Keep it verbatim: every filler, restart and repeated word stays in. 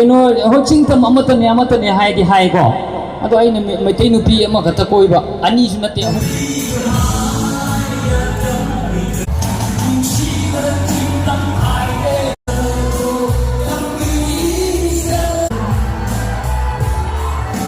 ꯀꯩꯅꯣ, ꯍꯣꯏ, ꯆꯤꯡ ꯇꯝ ꯑꯃꯠꯇꯅꯦ, ꯑꯃꯠꯇꯅꯦ ꯍꯥꯏꯗꯤ ꯍꯥꯏꯀꯣ꯫ ꯑꯗꯣ ꯑꯩꯅ ꯃꯩ-, ꯃꯩꯇꯩ ꯅꯨꯄꯤ ꯑꯃꯈꯛꯇ ꯀꯣꯏꯕ, ꯑꯅꯤꯁꯨ ꯅꯠꯇꯦ, ꯑꯍꯨꯝ꯫